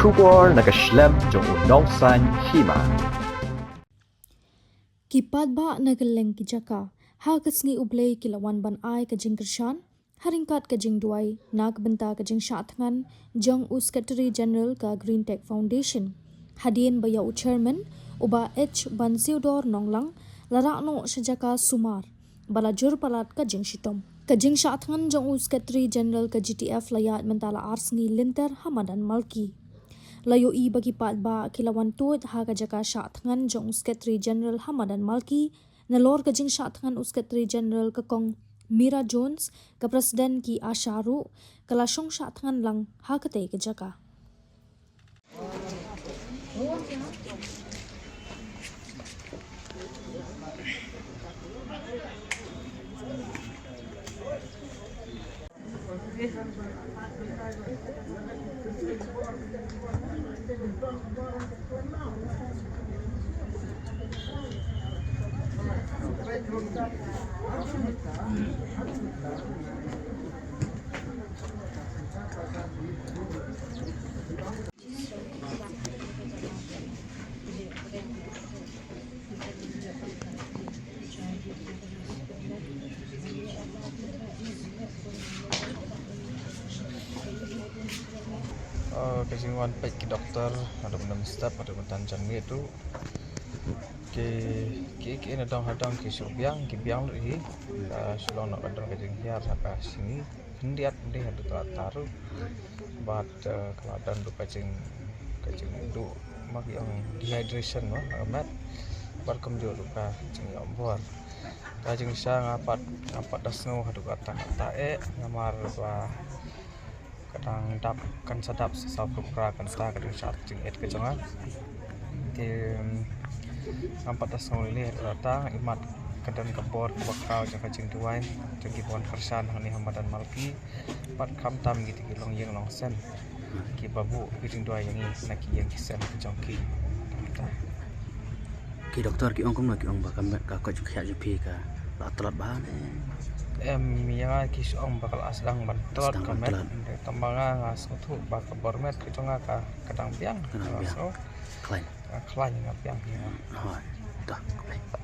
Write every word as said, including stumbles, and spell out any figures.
Khubor na ka shlem jong u nongsan hima. Ki paidbah na kylleng ki jaka ha ka sngi U Blei ki la wan ban ai ka jingkyrshan ha ryngkat ka jingduwai na ka bynta ka jingshah thngan jong u Secretary General ka Green Tech Foundation, hadien ba ïa u Chairman, u Bah H Bansiewdor Nonglang, la rah noh sha jaka sumar ba la jur palat ka jingshitom. Ka jingshah thngan jong u Secretary General ka G T F la ïaid mynta la ar sngi lynter ha madan Malki. La ïohi ba ki paidbah ki la wan tuid ha ka jaka shah thngan jong u Secretary General ha madan Malki, nalor ka jingshah thngan u Secretary General ka Kong Mira Jones, ka President ki ASHA ruh ka la shong shah thngan lang ha katei ka jaka. Uh, ka jingwan peit ki doktor haduh mynta mynstep, haduh mynta jan miet ruh, ki, ki, ki na dong ha dong ki shu biang, ki biang lut hi. Uh, shu long noh ka don ka jinghiar ha ka sngi khyndiat, ym dei haduh katta ruh. Bad, uh, ka la don ruh ka jing, ka jingduh, ma ki ong dehydration, ma ka met. Bad kumjuh ruh ka jingïoh bor. Ka jingshisha nga pat, nga pat da sngew haduh katta katta eh, namar ba ka dang dap, kan sa dap sa saw phew phra kynta ka dang shah jingit ka jong nga. Te, mm, ngam pat da sngew lei lei haduh katta, imat ka don ka bor kaba khraw jong ka jingduwai jong ki ba wan kyrshan hangne ha madan Malki, bad khamtam kita ki longïing longsem kiba buh ka jingduwai ïa ngi na ki ïing ki sem ka jong ki. Ki doktor ki ong kumno, ki ong ba ka met, ka koit jong ka khiah jong phi ka la tlot bha ne? Em, ïa nga ki shu ong ba ka la sdang ban tlot ka met. Sdang ban tlot. Tang ba nga, nga sngewthuh ba ka bor met ka jong nga ka, ka dang biang. Ka dang biang. Khlaiñ. Ka khlaiñ, nga biang hi nga. Hooid. Dah, khublei.